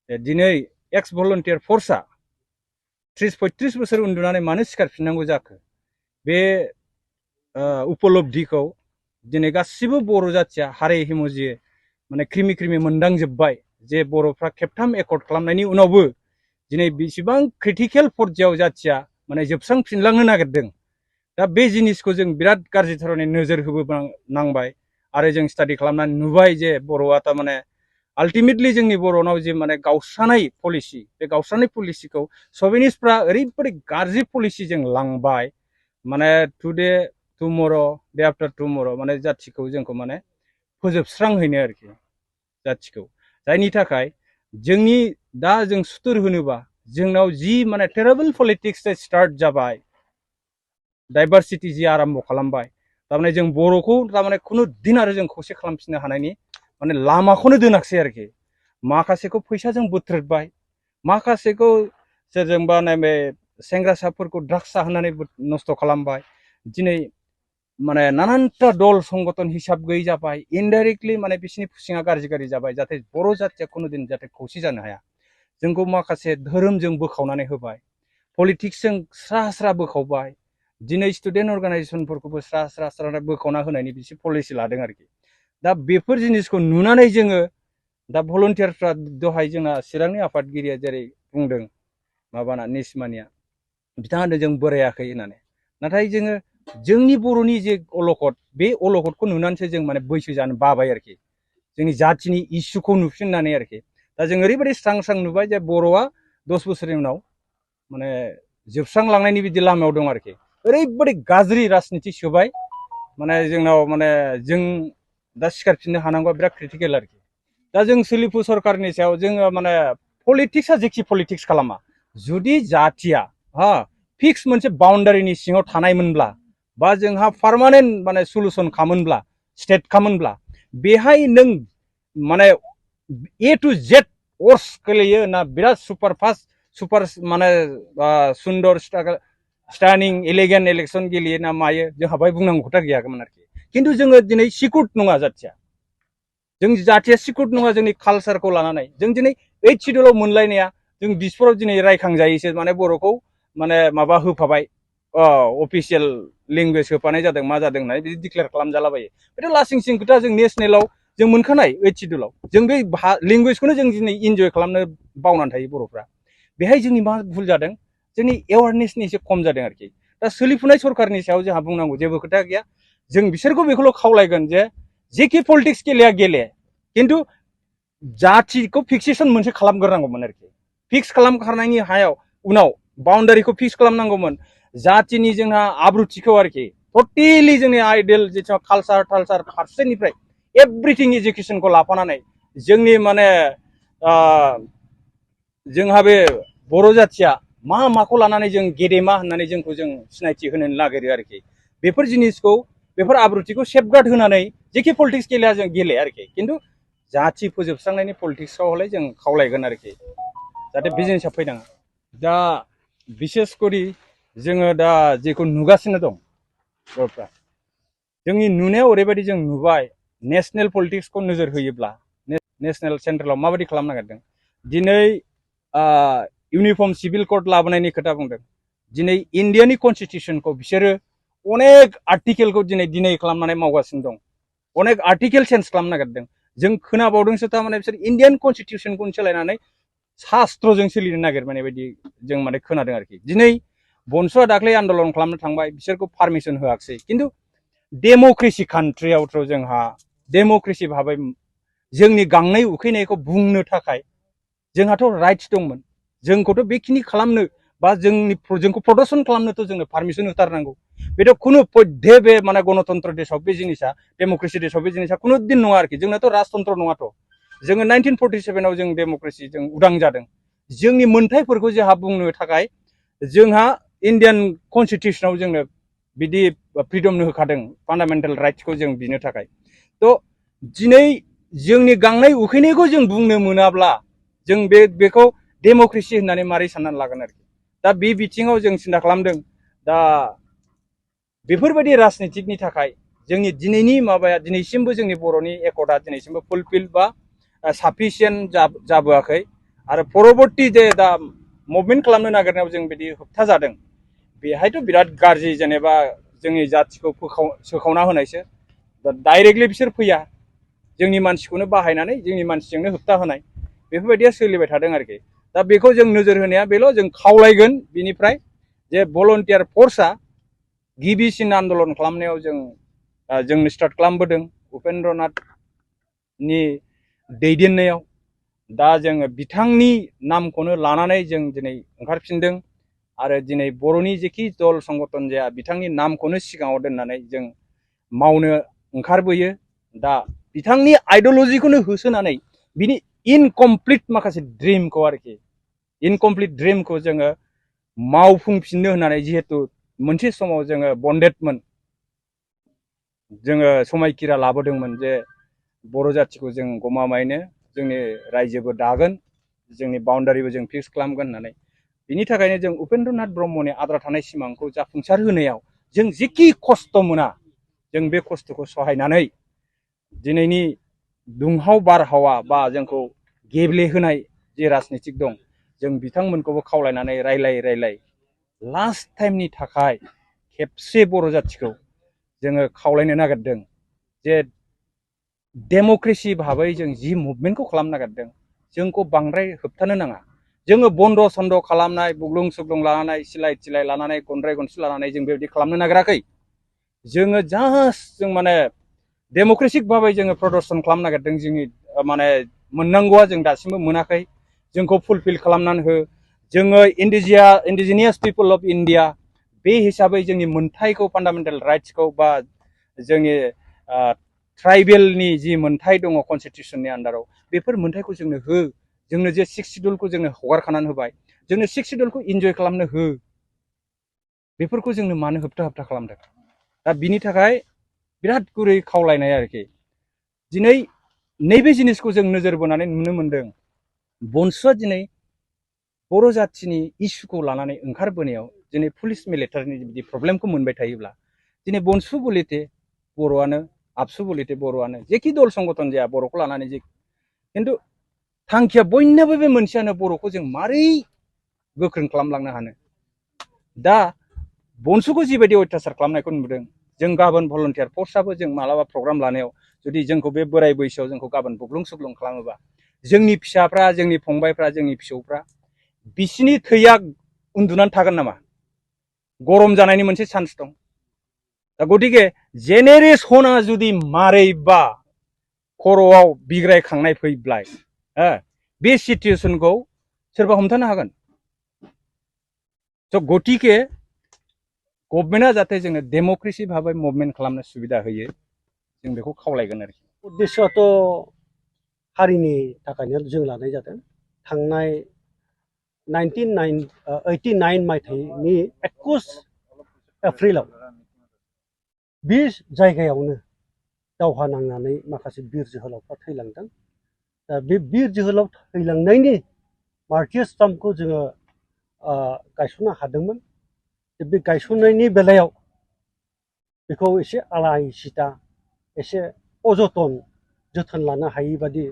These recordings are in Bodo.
दिनै एक्स भलन्टियार फर्सआ 30-35 बोसोर उन्दुनानै मानो सिखारफिननांगौ जाखो बे उपलब्धिखौ दिनै गासिबो बर' जाथिया हारे हिमजिए माने क्रिमि क्रिमि मोनदांजोब्बाय जे बर'फ्रा खेबथाम एकर्ड खालामनायनि उनावबो दिनै बेसेबां क्रिटिकेल पर्यायाव जाथिया माने जोबस्रांफिनलांनो नागिरदों। दा बे जिनिसखौ जों बिराद गाज्रि धरनै नोजोर होबोनांबाय आरो जों स्टाडि खालामनानै नुबाय जे बर'आ थारमाने आल्टिमेटलि जोंनि बर'नाव जे माने गावस्रानाय पलिसि बे गावस्रानाय पलिसिखौ सभिनिस्टफ्रा ओरैबायदि गाज्रि पलिसिजों लांबाय माने टुडे टुमर' डे आफ्टार टुमर' माने जाथिखौ जोंखौ माने फोजोबस्रांहैनो आरोखि जाथिखौ जायनि थाखाय जोंनि दा जों सुथुर होनोबा जोंनाव जि माने टेरेबल पलिटिक्स स्टार्ट जाबाय डाइभारसिटि जि आरम्भ खालामबाय तारमाने जों बर'खौ तारमाने खुनु दिन आरो जों खौसे खालामफिननो हानायनि माने लामाखौनो दोनाखसै आरोखि माखासेखौ फैसाजों बोथ्रोदबाय माखासेखौ सोरजोंबा नैबे सेंग्रासाफोरखौ ड्राग्स जाहोनानै नस्थ' खालामबाय दिनै माने नानानथा दल संगठन हिसाब गैयै जाबाय इनडाइरेक्टलि माने बिसिनि फुसिङा गाज्रि गाज्रि जाबाय जाहाथे बर' जाथिया खुनु दिन जाहाथे खौसे जानो हाया जोंखौ माखासे धोरोमजों बोखावनानै होबाय पलिटिक्सजों स्रा स्रा बोखावबाय दिनै स्टुडेन्ट अर्गानाइजेसनफोरखौबो स्रा स्रा स्रा बोखावना होनायनि बिसोर पलिसि लादों आरोखि दा बेफोर जिनिसखौ नुनानै जोङो दा भलन्टियारफ्रा दहाय जोंना चिरांनि आफादगिरिया जेरै बुंदों माबाना निसमानिया बिथाङा होनदों जों बोरायाखै होननानै नाथाय जोङो जोंनि बर'नि जे अलखद बे अलखदखौ नुनानैसो जों माने बैसो जानो बाबाय आरोखि जोंनि जाथिनि इस्युखौ नुफिननानै आरोखि दा जों ओरैबायदि स्रां स्रां नुबाय जे बर'आ 10 बोसोरनि उनाव माने जोबस्रांलांनायनि बिदि लामायाव दं आरोखि ओरैबायदि गाज्रि राजनिति सोबाय माने जोंनाव माने जों दा सिखारफिननो हानांगौआ बिराद क्रिटिकेल आरोखि दा जों सोलिफु सरकारनि सायाव जोङो माने पलिटिक्सआ जेखि पलिटिक्स खालामा जुदि जाथिया फिक्स मोनसे बाउन्डारिनि सिङाव थानायमोनब्ला बा जोंहा पार्मानेन्ट माने सलुसन खामोनब्ला स्टेट खामोनब्ला बेहाय नों माने ए टु जेड वर्स गोलैयो ना बिराद सुपार फास्ट सुपार माने सुन्दर स्टानिं एलिगेन्ट इलेक्सन गेलेयो ना मायो जोंहा बाहाय बुंनांगौ खोथा गैयामोन आरोखि खिन्थु जोङो दिनै सिकुट नङा जाथिया जों जाथिया सिकुट नङा जोंनि कालसारखौ लानानै जों दिनै 8 सिडुलाव मोनलायनाया जों बिसफोराव दिनै रायखांजायोसो माने बर'खौ माने माबा होफाबाय अफिसियेल लेंगुवेज होफानाय जादों मा जादों होननानै बिदि डिक्लेयार खालामजालाबायो बेथ' लासिं सिं खोथा जों नेसनेलाव जों मोनखानाय 8 सिडुलाव जों बे लेंगुवेजखौनो जों दिनै इन्जय खालामनो बावनानै थायो बर'फ्रा बेहाय जोंनि मा भुल जादों जोंनि एवारनेसनि एसे खम जादों आरोखि दा सोलिफुनाय सरकारनि सायाव जोंहा बुंनांगौ जेबो खोथा गैया जों बिसोरखौ बेखौल' खावलायगोन जे जेखि पलिटिक्स गेलेया गेले खिन्थु जाथिखौ फिक्सेसन मोनसे खालामग्रोनांगौमोन आरोखि फिक्स खालामखांनायनि हायाव उनाव बाउन्डारिखौ फिक्स खालामनांगौमोन जातिनि जोंहा आब्रुथिखौ आरोखि टटेलि जोंनि आइडेल जिथु कालसार टालसार फारसेनिफ्राय एभ्रिथिं एजुकेसनखौ लाफानानै जोंनि माने जोंहा बे बर' जाथिया मा माखौ लानानै जों गेदेमा होननानै जोंखौ जों सिनायथि होनो नागिरो आरोखि बेफोर जिनिसखौ बेफोर आब्रुथिखौ सेफगार्ड होनानै जेखि पलिटिक्स गेलेया जों गेले आरोखि खिन्थु जाथि फोजोबस्रांनायनि पलिटिक्सआव हले जों खावलायगोन आरोखि जाहाथे बिजनेसा फैनाङा दा बिसेस करि जोङो दा जेखौ नुगासिनो दं बर'फ्रा जोंनि नुनायाव ओरैबायदि जों नुबाय नेशनेल पलिटिक्सखौ नोजोर होयोब्ला नेशनेल सेन्ट्रेलाव माबायदि खालामनो नागिरदों दिनै इउनिफर्म सिभिल कोड लाबोनायनि खोथा बुंदों दिनै इन्डियानि कनस्टिटिउसनखौ बिसोरो अनेक आर्टिकेलखौ दिनै खालामनानै मावगासिनो दं अनेक आर्टिकेल चेन्ज खालामनो नागिरदों जों खोनाबावदोंसो थारमाने बिसोर इन्डियान कनस्टिटिउसनखौनो सोलायनानै शास्त्रजों सोलिनो नागिरनाय बायदि जों माने खोनादों आरोखि दिनै बनसुआ दाख्लै आन्दलन खालामनो थांबाय बिसोरखौ पारमिसन होआखिसै खिन्थु डेम'क्रेसि कान्ट्रियावथ' जोंहा डेम'क्रेसि भाबै जोंनि गांनाय उखैनायखौ बुंनो थाखाय जोंहाथ' राइट्स दंमोन जोंखौथ' बेखिनि खालामनो बा जोंखौ प्रदर्शन खालामनोथ' जोंनो पारमिसन होथारनांगौ बेथ' खुनु पद्धे बे माने गणतन्त्र देशआव बे जिनिसा डेम'क्रेसि देशआव बे जिनिसा खुनु दिन नङा आरोखि जोंनाथ' राजतन्त्र नङाथ' जोङो 1947आव जों डेम'क्रेसि जों उदां जादों जोंनि मोन्थायफोरखौ जोंहा बुंनो थाखाय जोंहा इन्डियान कनस्टिटिउसनाव जोंनो बिदि फ्रिडम होखादों फान्डामेन्टेल राइट्सखौ जों बिनो थाखाय थ' दिनै जोंनि गांनाय उखैनायखौ जों बुंनो मोनाब्ला जों बेखौ डेम'क्रेसि होननानै मारै साननानै लागोन आरोखि दा बे बिथिङाव जों सिन्था खालामदों दा बेफोरबायदि राजनितिकनि थाखाय जोंनि दिनैनि माबाया दिनैसिमबो जोंनि बर'नि एकर्डआ दिनैसिमबो फुलफिल बा साफिसियेन्ट जाबोआखै आरो परबर्ती जे दा मुभमेन्ट खालामनो नागिरनायाव जों बिदि होबथा जादों बेहायथ' बिराद गाज्रि जेनेबा जोंनि जाथिखौ सोखावना होनायसो डाइरेक्टलि बिसोर फैया जोंनि मानसिखौनो बाहायनानै जोंनि मानसिजोंनो होबथा होनाय बेफोरबायदिया सोलिबाय थादों आरोखि दा बेखौ जों नोजोर होनाया बेल' जों खावलायगोन बिनिफ्राय जे भलन्टियार फर्सआ गिबिसिन आन्दलन खालामनायाव जों स्टार्ट खालामबोदों उपेन्द्र नाथनि दैदेननायाव दा जोङो बिथांनि नामखौनो लानानै जों दिनै ओंखारफिनदों आरो दिनै बर'नि जेखि दल संगठन जाया बिथांनि नामखौनो सिगाङाव दोननानै जों मावनो ओंखारबोयो दा बिथांनि आइडियलजिखौनो होसोनानै बिनि इनकमप्लिट माखासे ड्रिमखौ आरोखि इनकमप्लिट ड्रिमखौ जोङो मावफुंफिननो होननानै जिहेतु मोनसे समाव जोङो बन्डेडमोन जोङो समायखिरा लाबोदोंमोन जे बर' जाथिखौ जों गमामायैनो जोंनि रायजोबो दागोन जोंनि बाउन्डारिबो जों फिक्स खालामगोन होननानै बिनि थाखायनो जों उपेन्द्र नाथ ब्रह्मनि आद्रा थानाय सिमांखौ जाफुंसार होनायाव जों जेखि खस्थ' मोना जों बे खस्थ'खौ सहायनानै दिनैनि दुंहाव बारहावा बा जोंखौ गेब्लेहोनाय जे राजनितिक दं जों बिथांमोनखौबो खावलायनानै रायलाय लास्ट टाइमनि थाखाय खेबसे बर' जाथिखौ जोङो खावलायनो नागिरदों जे डेम'क्रेसि भाबै जों जि मुभमेन्टखौ खालामनो नागिरदों जोंखौ बांद्राय होबथानो नाङा जोङो बन्द' सन्द' खालामनाय बुग्लुं सुग्लुं लानानै सिलाय थिलाय लानानै गनद्राय गनसि लानानै जों बेबायदि खालामनो नागिराखै जोङो जास्ट जों माने डेम'क्रेटिक भाबै जोङो प्रदर्शन खालामनो नागिरदों जोंनि माने मोननांगौआ जों दासिमबो मोनाखै जोंखौ फुलफिल खालामनानै हो जोङो इन्डिजिनियास पिपल अफ इन्डिया बे हिसाबै जोंनि मोनथायखौ फान्डामेन्टेल राइट्सखौ बा जोंनि ट्राइबेलनि जि मोनथाय दङ कनस्टिटिउसननि आन्दाराव बेफोर मोनथायखौ जोंनो हो जोंनो जे 6 शिड्युलखौ जोंनो हगारखानानै होबाय जोंनो 6 शिड्युलखौ इन्जय खालामनो हो बेफोरखौ जोंनो मानो होबथा खालामदों दा बिनि थाखाय बिराद गुरै खावलायनाय आरोखि दिनै नैबे जिनिसखौ जों नोजोर बोनानै नुनो मोनदों बनसुआ दिनै बर' जाथिनि इस्युखौ लानानै ओंखारबोनायाव दिनै पुलिस मिलिटारिनि बिदि प्रब्लेमखौ मोनबाय थायोब्ला दिनै बनसु बलिते बर'आनो आबसु बलिते बर'आनो जेखि दल संगठन जाया बर'खौ लानानै जे खिन्थु थांखिया बयनाबो बे मोनसेयानो बर'खौ जों मारै गोख्रों खालामलांनो हानो दा बनसुखौ जिबायदि अयथासार खालामनायखौ नुदों जों गाबोन भलन्टियार फर्सआबो जों मालाबा प्रग्राम लानायाव जुदि जोंखौ बे बोराय बैसोआव जोंखौ गाबोन बुग्लुं सुग्लुं खालामोबा जोंनि फिसाफ्रा जोंनि फंबायफ्रा जोंनि फिसौफ्रा बिसिनि थैया उन्दुनानै थागोन नामा गरम जानायनि मोनसे चान्स दं दा गतिके जेनेरेसना जुदि मारैबा खर'आव बिग्रायखांनाय फैब्लाय बे सिचुएसनखौ सोरबा हमथानो हागोन स' गतिके गभर्नमेन्टआ जाहाथे जोंनो डेम'क्रेसि भाबै मुभमेन्ट खालामनो सुबिदा होयो जों बेखौ खावलायगोन आरोखि उद्देश्यआथ' हारिनि थाखायनो जों लानाय जादों थांनाय 1989 मायथाइनि 21 एप्रिलाव बे जायगायावनो दावहा नांनानै माखासे बिर जोहोलावफ्रा थैलांदों दा बे बिर जोहोलाव थैलांनायनि मार्टियार्स स्टाम्पखौ जोङो गायसननो हादोंमोन बे गायसननायनि बेलायाव बेखौ एसे आलाय सिता एसे अजतन जोथोन लानो हायि बादि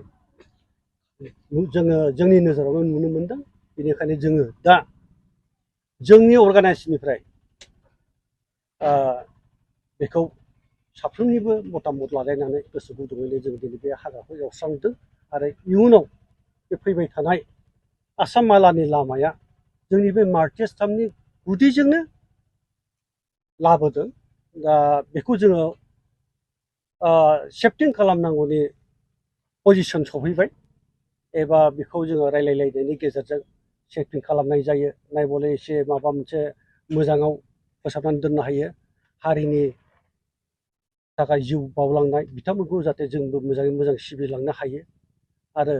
जोङो जोंनि नोजोरावनो नुनो मोनदों बेनिखायनो जोङो दा जोंनि अर्गानाइजेसननिफ्राय बेखौ साफ्रोमनिबो मतामत लालायनानै गोसो गुदुङैनो जों दिनै बे हाग्राखौ एवस्रांदों आरो इयुनाव बे फैबाय थानाय आसाम मालानि लामाया जोंनि बे मार्टियार्स स्टाम्पनि गुदिजोंनो लाबोदों दा बेखौ जोङो सेफटिं खालामनांगौनि पजिसन सफैबाय एबा बेखौ जोङो रायलायलायनायनि गेजेरजों सेफटिं खालामनाय जायो नायबले एसे माबा मोनसे मोजाङाव फोसाबनानै दोननो हायो हारिनि थाखाय जिउ बावलांनाय बिथांमोनखौ जाहाथे जोंबो मोजाङै मोजां सिबिलांनो हायो आरो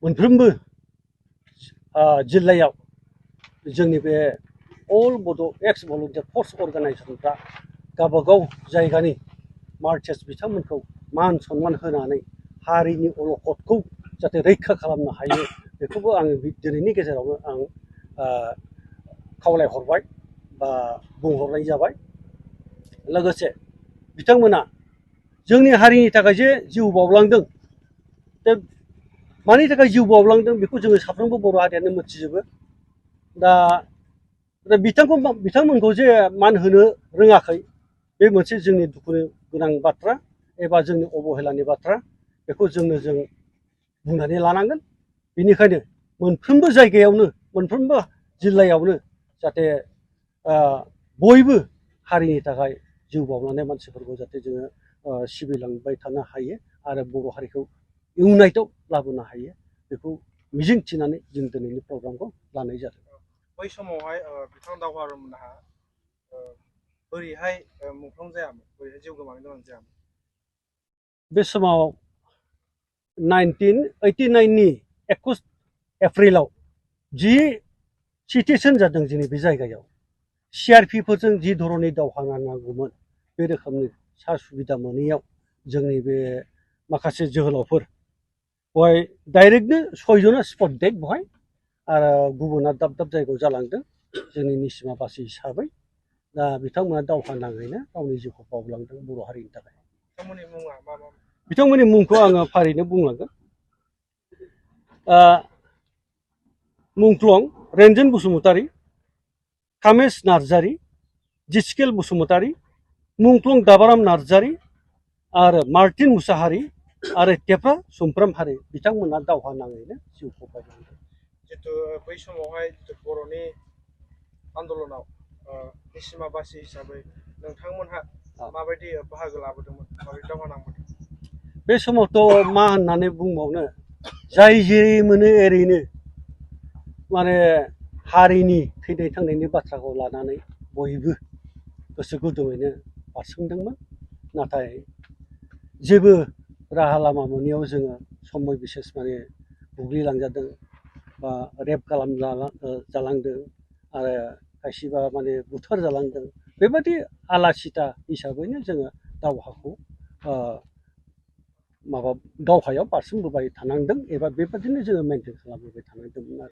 मोनफ्रोमबो जिल्लायाव जोंनि बे अल बड' एक्स भलन्टियार फर्स अर्गानाइजेसनफ्रा गावबागाव जायगानि मार्चार्स बिथांमोनखौ मान सनमान होनानै हारिनि अलखदखौ जाहाथे रैखा खालामनो हायो बेखौबो आङो दिनैनि गेजेरावनो आं खावलायहरबाय बा बुंहरनाय जाबाय लोगोसे बिथांमोना जोंनि हारिनि थाखाय जे जिउ बावलांदों मानि थाखाय जिउ बावलांदों बेखौ जोङो साफ्रोमबो बर' हारियानो मिथिजोबो दा बिथांमोनखौ जे मान होनो रोङाखै बे मोनसे जोंनि दुखुनि गोनां बाथ्रा एबा जोंनि अबहेलानि बाथ्रा बेखौ जों बुंनानै लानांगोन बेनिखायनो मोनफ्रोमबो जायगायावनो मोनफ्रोमबो जिल्लायावनो जाहाथे बयबो हारिनि थाखाय जिउ बावलांनाय मानसिफोरखौ जाहाथे जोङो सिबिलांबाय थानो हायो आरो बर' हारिखौ इउनाइटआव लाबोनो हायो बेखौ मिजिं थिनानै जों दिनैनि प्रग्रामखौ लानाय जादों। बै समावहाय बिथां दावहारुमोनहा बोरैहाय मुंख्लं जायामोन बोरैहाय जिउ गोमानो गोनां जायामोन? बे समाव 1989नि 21 एप्रिलाव जि सिटुएसन जादों जोंनि बे जायगायाव CRPफोरजों जि धरननि दावहा नांनांगौमोन बे रोखोमनि सा सुबिदा मोनैयाव जोंनि बे माखासे जोहोलावफोर बेवहाय डाइरेक्टनो 6 जना स्पट डेड बेवहाय आरो गुबुना दाब दाब जायगायाव जालांदों जोंनि निसिमा बासि हिसाबै दा बिथांमोना दावहा नाङैनो गावनि जिउखौ बावलांदों बर' हारिनि थाखाय। बिथांमोननि मुङा मा मा? बिथांमोननि मुंखौ आङो फारिनो बुंलांगोन। मुंख्लं रेन्जन बसुमतारी, कामेश नार्जारी, जिस्केल बसुमतारी, मुंख्लं दाबाराम नार्जारी आरो मार्टिन मुसाहारी आरो टेफ्रा सुमफ्राम हारि बिथांमोना दावहा नाङैनो जिउखौ बावलांदों। जितु बै समावहाय बर'नि आन्दलनाव निसिमा बासि हिसाबै नोंथांमोनहा माबायदि बाहागो लाबोदोंमोन माबायदि दावहा नांबोदों? बे समावथ' मा होननानै बुंबावनो जाय जेरै मोनो एरैनो माने हारिनि थैनाय थांनायनि बाथ्राखौ लानानै बयबो गोसो गुदुङैनो बारसोमदोंमोन नाथाय जेबो राहा लामा मोनैयाव जोङो समय बिसेस माने बुग्लिलांजादों बा रेप जालांदों आरो खायसेबा माने बुथार जालांदों बेबायदि आला सिथा हिसाबैनो जोङो दावहाखौ दावहायाव बारसोमबोबाय थानांदों एबा बेबादिनो जोङो मेनटेन खालामबोबाय थानांदोंमोन आरो